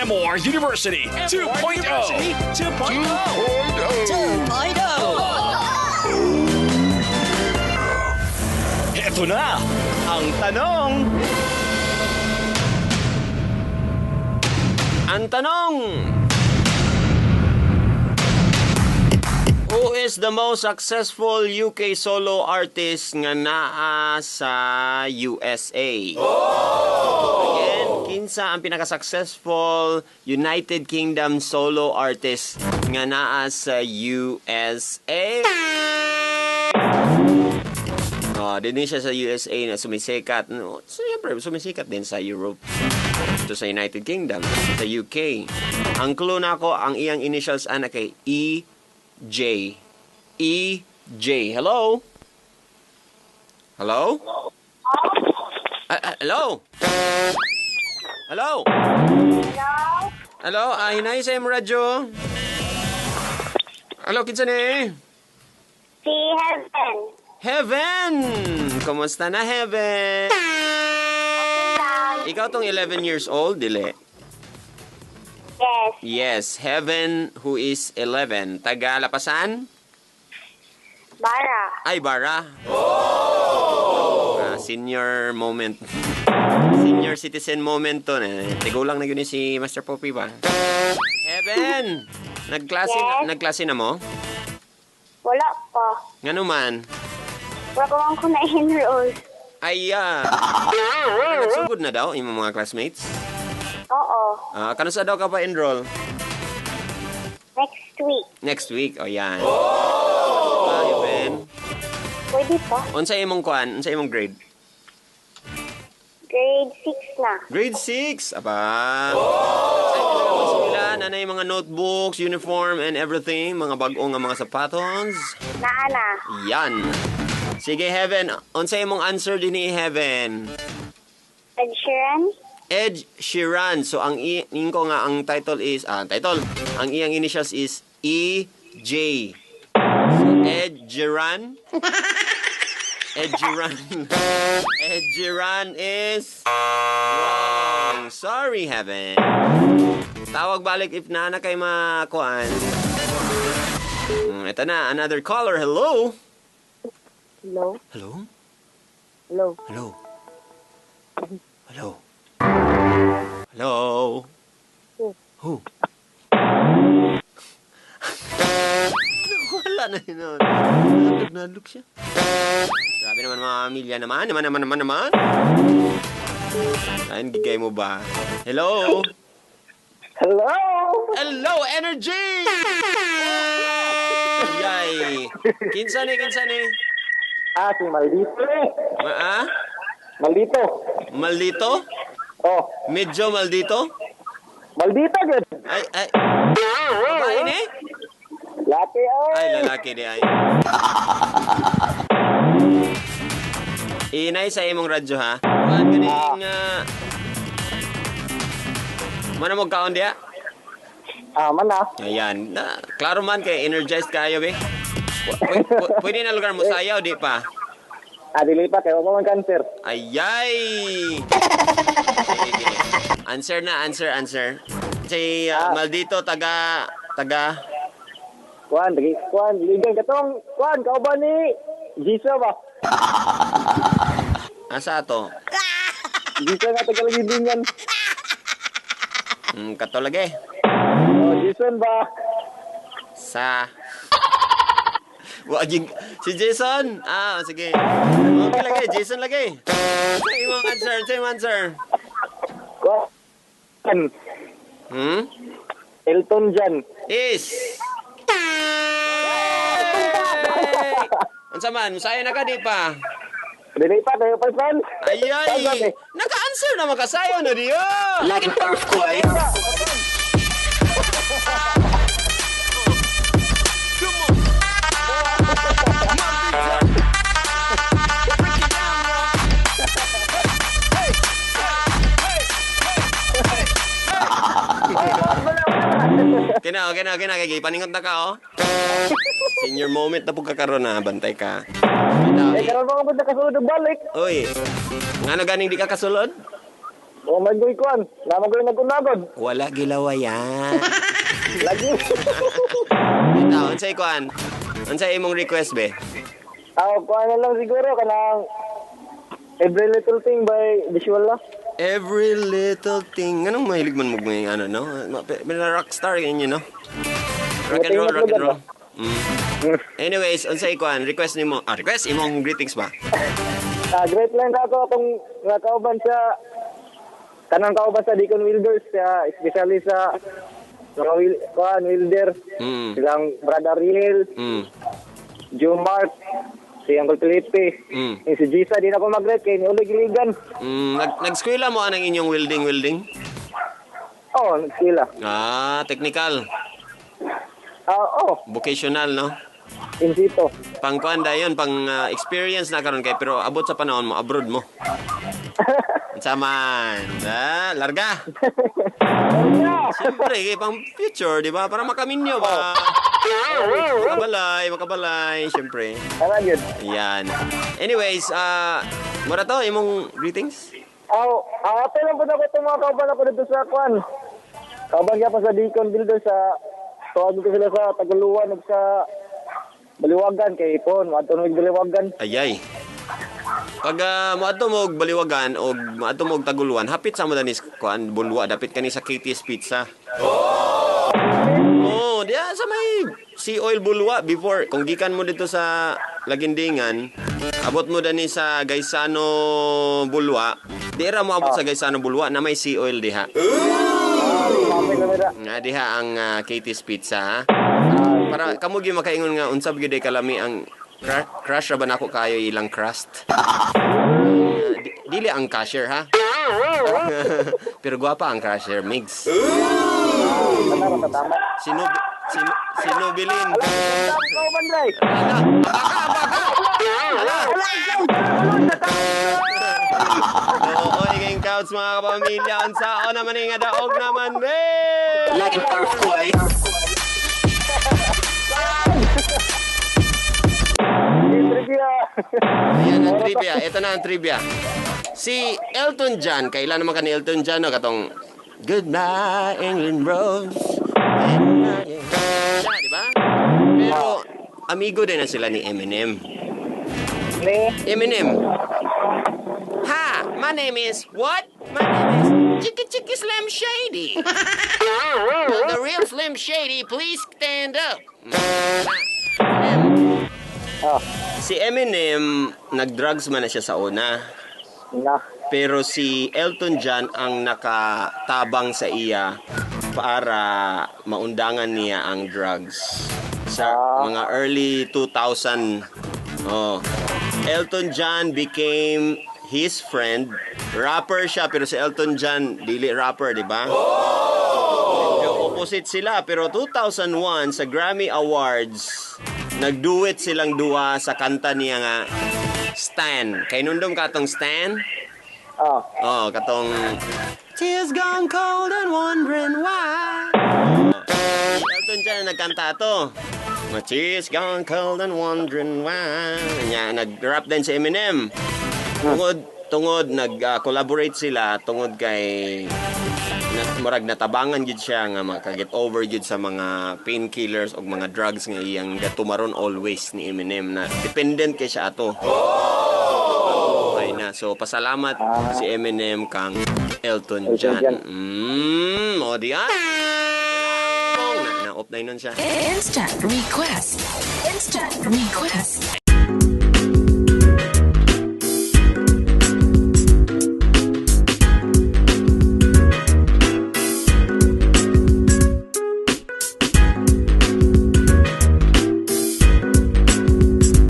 MOR University 2.0. 2.0. 2.0. Ito na ang tanong. Ang tanong! Who is the most successful UK solo artist nga naa sa USA? Again, kinsa ang pinaka-successful United Kingdom solo artist nga naa sa USA? Oh, din din siya sa USA na sumisikat. No, siyempre, sumisikat din sa Europe. Ito sa United Kingdom, sa UK. Ang clue na ako, ang iyang initials ana kay E J. E J. Hello? Hello? Hello? Hello? Hello? Ah, hinay sa imong radyo. Hello, kinsa ni? Si Heaven. Heaven! Kumusta na, Heaven? Lang. Ikaw tong 11 years old, dili? Yes. Yes, Heaven who is 11. Taga Lapasan? Bara. Ay, Bara. Oh! Ah, senior moment. Senior citizen moment to. Eh. Tigulang na yun ni si Master Poppy ba? Heaven! Nagklase, Yes? nagklase na mo? Wala pa. Nga naman? Wala pa man ko na-enroll. Ay, ah. Nagsugod na daw imong mga classmates? Oo. Ah, kanusa daw ka pa enroll? Next week. Next week. O, yan. Oh! Ah, Heaven. Pwede pa. Unsa imong kuan? Unsa imong grade? Grade 6 na. Grade 6! Aba! Oh! Sila, nanay mga notebooks, uniform, and everything. Mga bag-o nga mga sapatos. Naa na. Yan. Sige, Heaven. Unsa imong answer din ni Heaven? Ed Sheeran? Ed Sheeran. So, ang ko nga, ang title is, title. Ang iyang initials is E J. So, Ed Sheeran. Ed Sheeran. Ed Sheeran is wrong. Sorry, Heaven. Tawag balik if na na kay makuan. Ito na, another caller. Hello? Hello? Hello? Hello? Hello? Hello? Hello? Who? Wala na yun. Nalog siya. Grabe naman mga pamilya naman. Naman, naman, naman, naman. Ayun, gigay mo ba? Hello? Hello! Hello, energy! Yay! Kinsa ni, kinsa ni? Ah, si Maldito eh. Ma ah? Maldito. Maldito? Oh, Medyo maldito? Maldito gud. Ay, ay. Babae ni? Laki ay. Ay, lalaki di ay. Inay sa imong radyo ha. Kuan ganing mana mo kaon diya? Ah, man ah. Ayan. Na, klaro man kay energized kayo be. Pwede na lugar mo sayaw di pa. Ah, dili pa kay wa pa man cancer. Ayay! Sige. Answer na, answer, answer. Si Maldito taga taga Kuan, dagi kuan, ligan katong kuan kauban ni Gisa ba? asa to? Gisa nga taga Libingan. Kato lagi. Oh, Jason ba? Sa Waging si Jason. Ah, sige. Okay lagi, Jason lagi. Sa imong answer, sa imong answer. Kuan. Hmm? Elton John. Is. Unsa man, musayo na ka di pa? Dili pa kayo pa friend. Ayay! Naka-answer na makasayo na diyo! Like an earthquake. Okay na, okay na, okay na. Kay paningot na ka, oh. Senior moment na po kakaroon na. Bantay ka. Eh karon pa ko nakasulod og balik. Uy, ngano ganing di ka kasulod? Oh my God, kuan. Nama ko nagunagod. Wala gilawayan. Lagi. Ito, unsay kuan? Unsay imong request be? Ah, kuan na lang siguro kanang Every Little Thing by Visual lah. Every Little Thing. Anong mahilig man mo may ano, no? May rockstar ganyan, no? Rock and roll, rock and roll. Anyways, unsay kuan? Request nimo. Ah, request imong greetings ba? Ah, great lang ako akong nga kauban sa kanang kauban sa Deacon Wilders sa especially sa mga kuan Wilder. Silang Brother Ariel, Joe Mark, si Uncle Felipe. Yung si Gisa, di na ako mag-great kay ni Giligan. Nag-eskwela mo anang inyong welding? Oh, nagsila. Ah, technical. Ah, oh, Vocational, no? In situ. Pang kuan dayon, pang experience na karon kay pero abot sa panahon mo, abroad mo. Unsa man? Ah, larga. Siyempre, kay pang future, di ba? Para makaminyo ba? Makabalay, makabalay, siyempre. Tama yun. Ayan. Anyways, mura to, imong greetings? Aw, ate lang po na ko itong mga kauban ako dito sa kuan. Kauban kaya pa sa Deacon Builder sa tuwag ko sila sa Taguluan ug sa Baliwagan kay Ipon, moadto mig Baliwagan. Ayay. Pag moadto mo og Baliwagan og moadto mo og Taguluan, hapit sa mo danis kuan Bulwa, dapit kani sa Katie's Pizza. Oh, diya sa may Sea Oil Bulwa before kung gikan mo dito sa Lagindingan, abot mo dani sa Gaisano Bulwa. Di ra mo abot sa Gaisano Bulwa na may Sea Oil diha. Kapit na mira. Nga diha ang Katie's Pizza ha. Para kamo gyud makaingon nga unsa gyud kalami ang crush ra ba nako kayo ilang crust. Dili ang cashier ha. Pero gwapa ang cashier, Migs. Tama, tama. Sino sino Sinubilin. Kauban dray. Ala, baka baka. Ala. Oo, kayong couch mga kapamilya. Unsaon naman nga daog naman, be? Like an earthquake. Trivia. Ayan ang trivia. Ito na ang trivia. Si Elton John, kailan naman ka ni Elton John, no? Katong Goodbye, England Rose. Siya, di ba? Pero, amigo din na sila ni Eminem. Ni Eminem. Hi, my name is what? My name is Chicky Chicky Slim Shady. Will the real Slim Shady please stand up? Eminem. Ah, Si Eminem, nag-drugs man na siya sa una. Na. Pero si Elton John ang nakatabang sa iya para maundangan niya ang drugs. Sa mga early 2000. Oh. Elton John became his friend. Rapper siya pero si Elton John dili rapper, di ba? Medyo opposite sila pero 2001 sa Grammy Awards nagduet silang duwa sa kanta niya nga Stan. Kay nundong katong Stan? Ah, Oh, katong Tears gone cold and wondering why. Oh. Elton John ang nagkanta to. My tears gone cold and wondering why. Nya, nag-rap din si Eminem. Tungod tungod nag-collaborate sila tungod kay na, murag natabangan gid siya nga maka-get over gid sa mga painkillers o mga drugs nga iyang gatumaron always ni Eminem na dependent kay siya ato. Okay na. So pasalamat si Eminem kang Elton Elton John. John. O di ah. Na, na off na yun siya. Instant request. Instant request.